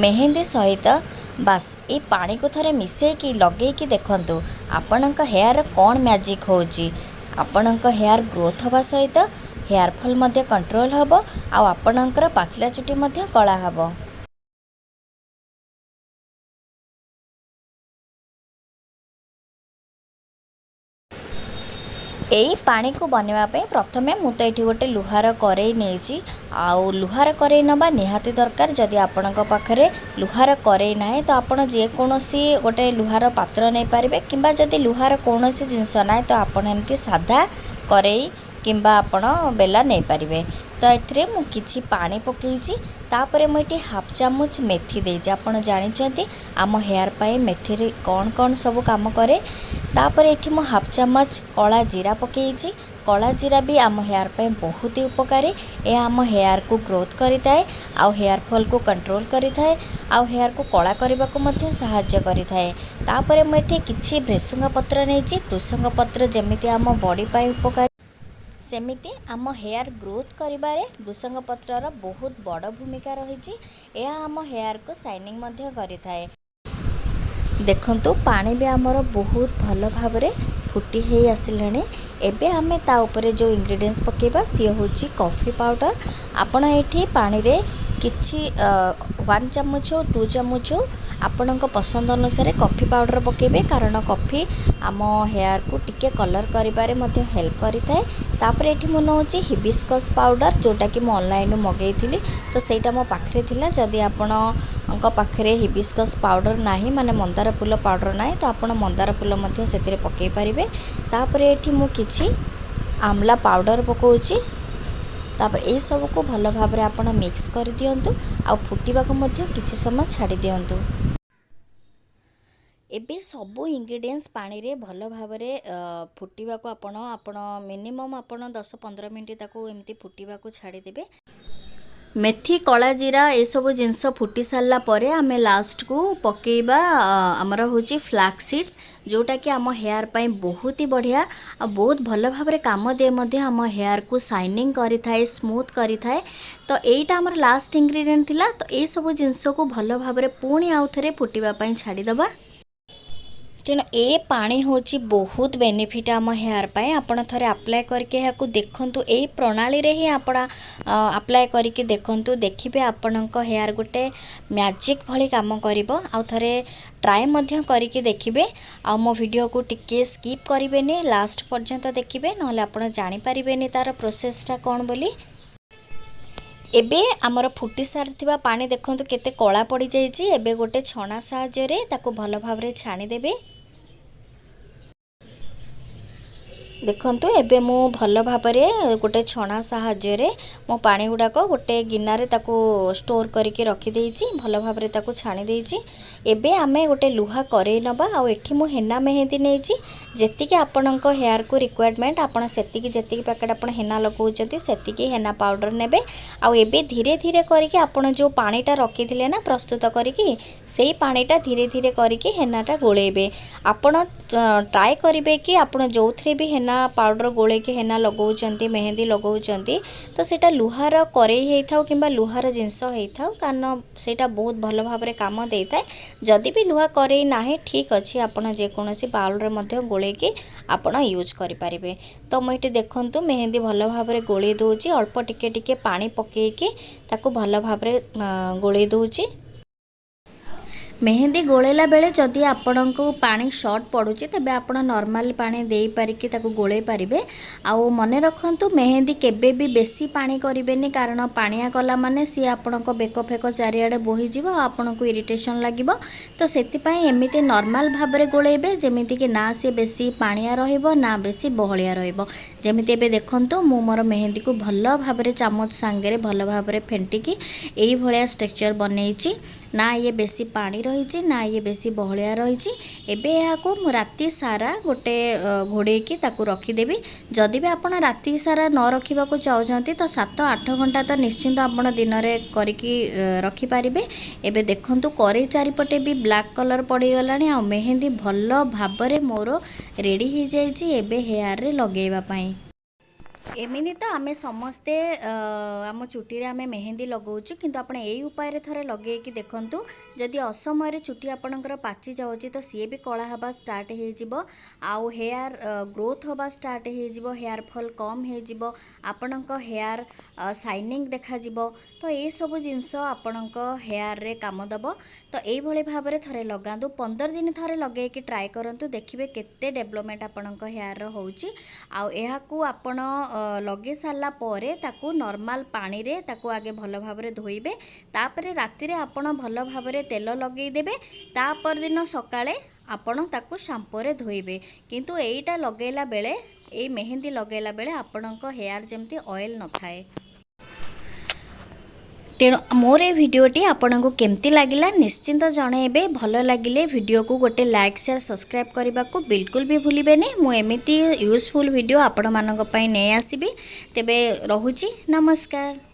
ମେହେନ୍ଦି ସହିତ ବାସ୍ ଏଇ ପାଣିକୁ ଥରେ ମିଶାଇକି ଲଗେଇକି ଦେଖନ୍ତୁ ଆପଣଙ୍କ ହେୟାର କ'ଣ ମ୍ୟାଜିକ୍ ହେଉଛି। ଆପଣଙ୍କ ହେୟାର ଗ୍ରୋଥ୍ ହେବା ସହିତ ହେୟାର ଫଲ୍ ମଧ୍ୟ କଣ୍ଟ୍ରୋଲ୍ ହେବ ଆଉ ଆପଣଙ୍କର ପାଚିଲା ଚୁଟି ମଧ୍ୟ କଳା ହେବ। ଏଇ ପାଣିକୁ ବନେଇବା ପାଇଁ ପ୍ରଥମେ ମୁଁ ତ ଏଠି ଗୋଟେ ଲୁହାର କରେଇ ନେଇଛି। ଆଉ ଲୁହାର କରେଇ ନେବା ନିହାତି ଦରକାର। ଯଦି ଆପଣଙ୍କ ପାଖରେ ଲୁହାର କରେଇ ନାହିଁ, ତ ଆପଣ ଯେକୌଣସି ଗୋଟେ ଲୁହାର ପାତ୍ର ନେଇପାରିବେ, କିମ୍ବା ଯଦି ଲୁହାର କୌଣସି ଜିନିଷ ନାହିଁ, ତ ଆପଣ ଏମିତି ସାଧା କରେଇ କିମ୍ବା ଆପଣ ବେଲା ନେଇପାରିବେ। ତ ଏଥିରେ ମୁଁ କିଛି ପାଣି ପକାଇଛି। ତାପରେ ମୁଁ ଏଠି ହାଫ୍ ଚାମଚ ମେଥି ଦେଇଛି। ଆପଣ ଜାଣିଛନ୍ତି ଆମ ହେୟାର ପାଇଁ ମେଥିରେ କ'ଣ କ'ଣ ସବୁ କାମ କରେ। ତାପରେ ଏଠି ମୁଁ ହାଫ୍ ଚାମଚ କଳା ଜିରା ପକାଇଛି। କଳା ଜିରା ବି ଆମ ହେୟାର ପାଇଁ ବହୁତ ଉପକାରୀ। ଏହା ଆମ ହେୟାରକୁ ଗ୍ରୋଥ୍ କରିଥାଏ ଆଉ ହେୟାର ଫଲ୍କୁ କଣ୍ଟ୍ରୋଲ୍ କରିଥାଏ ଆଉ ହେୟାରକୁ କଳା କରିବାକୁ ମଧ୍ୟ ସାହାଯ୍ୟ କରିଥାଏ। ତାପରେ ମୁଁ ଏଠି କିଛି ଭୃସଙ୍ଗ ପତ୍ର ନେଇଛି। ଭୃସଙ୍ଗ ପତ୍ର ଯେମିତି ଆମ ବଡ଼ି ପାଇଁ ଉପକାରୀ, ସେମିତି ଆମ ହେୟାର ଗ୍ରୋଥ୍ କରିବାରେ ଭୃସଙ୍ଗ ପତ୍ରର ବହୁତ ବଡ଼ ଭୂମିକା ରହିଛି। ଏହା ଆମ ହେୟାରକୁ ସାଇନିଂ ମଧ୍ୟ କରିଥାଏ। ଦେଖନ୍ତୁ, ପାଣି ବି ଆମର ବହୁତ ଭଲ ଭାବରେ ଫୁଟି ହେଇ ଆସିଲାଣି। ଏବେ ଆମେ ତା ଉପରେ ଯେଉଁ ଇନଗ୍ରିଡ଼ିଏଣ୍ଟସ୍ ପକାଇବା, ସିଏ ହେଉଛି କଫି ପାଉଡ଼ର। ଆପଣ ଏଇଠି ପାଣିରେ କିଛି 1 ଚାମଚ ହଉ, 2 ଚାମଚ ହଉ, ଆପଣଙ୍କ ପସନ୍ଦ ଅନୁସାରେ କଫି ପାଉଡ଼ର ପକାଇବେ, କାରଣ କଫି ଆମ ହେୟାରକୁ ଟିକେ କଲର୍ କରିବାରେ ମଧ୍ୟ ହେଲ୍ପ କରିଥାଏ। ତାପରେ ଏଠି ମୁଁ ନେଉଛି ହିବିସ୍କସ୍ ପାଉଡ଼ର, ଯେଉଁଟାକି ମୁଁ ଅନଲାଇନ୍ରୁ ମଗାଇଥିଲି, ତ ସେଇଟା ମୋ ପାଖରେ ଥିଲା। ଯଦି ଆପଣଙ୍କ ପାଖରେ ହିବିସ୍କସ୍ ପାଉଡ଼ର ନାହିଁ, ମାନେ ମନ୍ଦାର ଫୁଲ ପାଉଡ଼ର ନାହିଁ, ତ ଆପଣ ମନ୍ଦାର ଫୁଲ ମଧ୍ୟ ସେଥିରେ ପକାଇ ପାରିବେ। ତାପରେ ଏଠି ମୁଁ କିଛି ଆମଲା ପାଉଡ଼ର ପକାଉଛି। ତାପରେ ଏଇସବୁକୁ ଭଲ ଭାବରେ ଆପଣ ମିକ୍ସ କରିଦିଅନ୍ତୁ ଆଉ ଫୁଟିବାକୁ ମଧ୍ୟ କିଛି ସମୟ ଛାଡ଼ି ଦିଅନ୍ତୁ। ଏବେ ସବୁ ଇନଗ୍ରିଡ଼ିଏଣ୍ଟସ୍ ପାଣିରେ ଭଲ ଭାବରେ ଫୁଟିବାକୁ ଆପଣ ମିନିମମ୍ ଆପଣ 10-15 ମିନିଟ୍ ତାକୁ ଏମିତି ଫୁଟିବାକୁ ଛାଡ଼ିଦେବେ। ମେଥି, କଳା ଜିରା ଏସବୁ ଜିନିଷ ଫୁଟି ସାରିଲା ପରେ ଆମେ ଲାଷ୍ଟକୁ ପକାଇବା ଆମର ହେଉଛି ଫ୍ଲାକ୍ସ ସିଡ଼୍ସ, ଯେଉଁଟାକି ଆମ ହେୟାର ପାଇଁ ବହୁତ ହି ବଢ଼ିଆ ଆଉ ବହୁତ ଭଲ ଭାବରେ କାମ ଦିଏ ମଧ୍ୟ। ଆମ ହେୟାରକୁ ସାଇନିଂ କରିଥାଏ, ସ୍ମୁଥ୍ କରିଥାଏ। ତ ଏଇଟା ଆମର ଲାଷ୍ଟ ଇନଗ୍ରିଡ଼ିଏଣ୍ଟ ଥିଲା। ତ ଏଇସବୁ ଜିନିଷକୁ ଭଲ ଭାବରେ ପୁଣି ଆଉ ଥରେ ଫୁଟିବା ପାଇଁ ଛାଡ଼ିଦେବା। ତେଣୁ ଏ ପାଣି ହେଉଛି ବହୁତ ବେନିଫିଟ୍ ଆମ ହେୟାର ପାଇଁ। ଆପଣ ଥରେ ଆପ୍ଲାଏ କରିକି ଏହାକୁ ଦେଖନ୍ତୁ। ଏଇ ପ୍ରଣାଳୀରେ ହିଁ ଆପଣ ଆପ୍ଲାଏ କରିକି ଦେଖନ୍ତୁ, ଦେଖିବେ ଆପଣଙ୍କ ହେୟାର ଗୋଟେ ମ୍ୟାଜିକ୍ ଭଳି କାମ କରିବ। ଆଉ ଥରେ ଟ୍ରାଏ ମଧ୍ୟ କରିକି ଦେଖିବେ। ଆଉ ମୋ ଭିଡ଼ିଓକୁ ଟିକେ ସ୍କିପ୍ କରିବେନି, ଲାଷ୍ଟ ପର୍ଯ୍ୟନ୍ତ ଦେଖିବେ, ନହେଲେ ଆପଣ ଜାଣିପାରିବେନି ତା'ର ପ୍ରୋସେସ୍ଟା କ'ଣ ବୋଲି। ଏବେ ଆମର ଫୁଟି ସାରିଥିବା ପାଣି ଦେଖନ୍ତୁ କେତେ କଳା ପଡ଼ିଯାଇଛି। ଏବେ ଗୋଟେ ଛଣା ସାହାଯ୍ୟରେ ତାକୁ ଭଲ ଭାବରେ ଛାଣିଦେବେ। ଦେଖନ୍ତୁ, ଏବେ ମୁଁ ଭଲ ଭାବରେ ଗୋଟେ ଛଣା ସାହାଯ୍ୟରେ ମୋ ପାଣି ଗୁଡ଼ାକ ଗୋଟେ ଗିନାରେ ତାକୁ ଷ୍ଟୋର୍ କରିକି ରଖିଦେଇଛି। ଭଲ ଭାବରେ ତାକୁ ଛାଣି ଦେଇଛି। ଏବେ ଆମେ ଗୋଟେ ଲୁହା କରେଇ ନେବା ଆଉ ଏଠି ମୁଁ ହେନା ମେହେନ୍ଦି ନେଇଛି। ଯେତିକି ଆପଣଙ୍କ ହେୟାରକୁ ରିକ୍ୱାରମେଣ୍ଟ, ଆପଣ ସେତିକି, ଯେତିକି ପ୍ୟାକେଟ୍ ଆପଣ ହେନା ଲଗାଉଛନ୍ତି, ସେତିକି ହେନା ପାଉଡ଼ର ନେବେ। ଆଉ ଏବେ ଧୀରେ ଧୀରେ କରିକି ଆପଣ ଯେଉଁ ପାଣିଟା ରଖିଥିଲେ ନା ପ୍ରସ୍ତୁତ କରିକି, ସେଇ ପାଣିଟା ଧୀରେ ଧୀରେ କରିକି ହେନାଟା ଗୋଳେଇବେ। ଆପଣ ଟ୍ରାଏ କରିବେ କି ଆପଣ ଯେଉଁଥିରେ ବି ହେନା ପାଉଡ଼ର ଗୋଳେଇକି ହେନା ଲଗାଉଛନ୍ତି, ମେହେନ୍ଦି ଲଗାଉଛନ୍ତି, ତ ସେଇଟା ଲୁହାର କରେଇ ହେଇଥାଉ କିମ୍ବା ଲୁହାର ଜିନିଷ ହେଇଥାଉ, କାରଣ ସେଇଟା ବହୁତ ଭଲ ଭାବରେ କାମ ଦେଇଥାଏ। ଯଦି ବି ଲୁହା କରେଇ ନାହିଁ, ଠିକ୍ ଅଛି, ଆପଣ ଯେକୌଣସି ବାଉଲରେ ମଧ୍ୟ ଗୋଳେଇକି ଆପଣ ୟୁଜ୍ କରିପାରିବେ। ତ ମୁଁ ଏଠି ଦେଖନ୍ତୁ ମେହେନ୍ଦି ଭଲ ଭାବରେ ଗୋଳେଇ ଦେଉଛି। ଅଳ୍ପ ଟିକେ ଟିକେ ପାଣି ପକାଇକି ତାକୁ ଭଲ ଭାବରେ ଗୋଳେଇ ଦେଉଛି। ମେହେନ୍ଦି ଗୋଳେଇଲା ବେଳେ ଯଦି ଆପଣଙ୍କୁ ପାଣି ସର୍ଟ ପଡ଼ୁଛି, ତେବେ ଆପଣ ନର୍ମାଲ ପାଣି ଦେଇପାରିକି ତାକୁ ଗୋଳେଇ ପାରିବେ। ଆଉ ମନେ ରଖନ୍ତୁ, ମେହେନ୍ଦି କେବେ ବି ବେଶୀ ପାଣି କରିବେନି, କାରଣ ପାଣିଆ କଲା ମାନେ ସିଏ ଆପଣଙ୍କ ବେକ ଫେକ ଚାରିଆଡ଼େ ବୋହିଯିବ ଆଉ ଆପଣଙ୍କୁ ଇରିଟେସନ୍ ଲାଗିବ। ତ ସେଥିପାଇଁ ଏମିତି ନର୍ମାଲ ଭାବରେ ଗୋଳେଇବେ, ଯେମିତିକି ନା ସିଏ ବେଶୀ ପାଣିଆ ରହିବ, ନା ବେଶୀ ବହଳିଆ ରହିବ। ଯେମିତି ଏବେ ଦେଖନ୍ତୁ, ମୁଁ ମୋର ମେହେନ୍ଦିକୁ ଭଲ ଭାବରେ ଚାମଚ ସାଙ୍ଗରେ ଭଲ ଭାବରେ ଫେଣ୍ଟିକି ଏଇଭଳିଆ ଷ୍ଟ୍ରକ୍ଚର୍ ବନେଇଛି। ନା ଇଏ ବେଶୀ ପାଣି ରହିଛି, ନା ଇଏ ବେଶୀ ବହଳିଆ ରହିଛି। ଏବେ ଏହାକୁ ମୁଁ ରାତି ସାରା ଗୋଟେ ଘୋଡ଼େଇକି ତାକୁ ରଖିଦେବି। ଯଦି ବି ଆପଣ ରାତି ସାରା ନ ରଖିବାକୁ ଚାହୁଁଛନ୍ତି, ତ 7-8 ଘଣ୍ଟା ତ ନିଶ୍ଚିନ୍ତ ଆପଣ ଦିନରେ କରିକି ରଖିପାରିବେ। ଏବେ ଦେଖନ୍ତୁ, କରେଇ ଚାରିପଟେ ବି ବ୍ଲାକ୍ କଲର୍ ପଡ଼ିଗଲାଣି ଆଉ ମେହେନ୍ଦି ଭଲ ଭାବରେ ମୋର ରେଡ଼ି ହେଇଯାଇଛି ଏବେ ହେୟାରରେ ଲଗାଇବା ପାଇଁ। ଏମିତି ତ ଆମେ ସମସ୍ତେ ଆମ ଚୁଟିରେ ଆମେ ମେହେନ୍ଦି ଲଗାଉଛୁ, କିନ୍ତୁ ଆପଣ ଏଇ ଉପାୟରେ ଥରେ ଲଗେଇକି ଦେଖନ୍ତୁ। ଯଦି ଅସମୟରେ ଚୁଟି ଆପଣଙ୍କର ପାଚି ଯାଉଛି, ତ ସିଏ ବି କଳା ହେବା ଷ୍ଟାର୍ଟ ହେଇଯିବ ଆଉ ହେୟାର ଗ୍ରୋଥ୍ ହେବା ଷ୍ଟାର୍ଟ ହେଇଯିବ, ହେୟାର ଫଲ୍ କମ୍ ହେଇଯିବ, ଆପଣଙ୍କ ହେୟାର ସାଇନିଂ ଦେଖାଯିବ। ତ ଏଇସବୁ ଜିନିଷ ଆପଣଙ୍କ ହେୟାରରେ କାମ ଦେବ। ତ ଏଇଭଳି ଭାବରେ ଥରେ ଲଗାନ୍ତୁ, 15 ଦିନ ଥରେ ଲଗେଇକି ଟ୍ରାଏ କରନ୍ତୁ, ଦେଖିବେ କେତେ ଡେଭଲପମେଣ୍ଟ ଆପଣଙ୍କ ହେୟାରର ହେଉଛି। ଆଉ ଏହାକୁ ଆପଣ ଲଗେଇ ସାରିଲା ପରେ ତାକୁ ନର୍ମାଲ ପାଣିରେ ତାକୁ ଆଗେ ଭଲ ଭାବରେ ଧୋଇବେ। ତାପରେ ରାତିରେ ଆପଣ ଭଲ ଭାବରେ ତେଲ ଲଗେଇଦେବେ, ତା ପରଦିନ ସକାଳେ ଆପଣ ତାକୁ ସାମ୍ପୋରେ ଧୋଇବେ। କିନ୍ତୁ ଏଇଟା ଲଗେଇଲା ବେଳେ, ଏଇ ମେହେନ୍ଦି ଲଗେଇଲା ବେଳେ ଆପଣଙ୍କ ହେୟାର ଯେମିତି ଅଏଲ୍ ନଥାଏ। ତେଣୁ ମୋର ଏ ଭିଡ଼ିଓଟି ଆପଣଙ୍କୁ କେମିତି ଲାଗିଲା ନିଶ୍ଚିନ୍ତ ଜଣାଇବେ। ଭଲ ଲାଗିଲେ ଭିଡ଼ିଓକୁ ଗୋଟେ ଲାଇକ୍, ସେୟାର, ସବସ୍କ୍ରାଇବ୍ କରିବାକୁ ବିଲକୁଲ ବି ଭୁଲିବେନି। ମୁଁ ଏମିତି ୟୁଜଫୁଲ୍ ଭିଡ଼ିଓ ଆପଣମାନଙ୍କ ପାଇଁ ନେଇ ଆସିବି। ତେବେ ରହୁଛି, ନମସ୍କାର।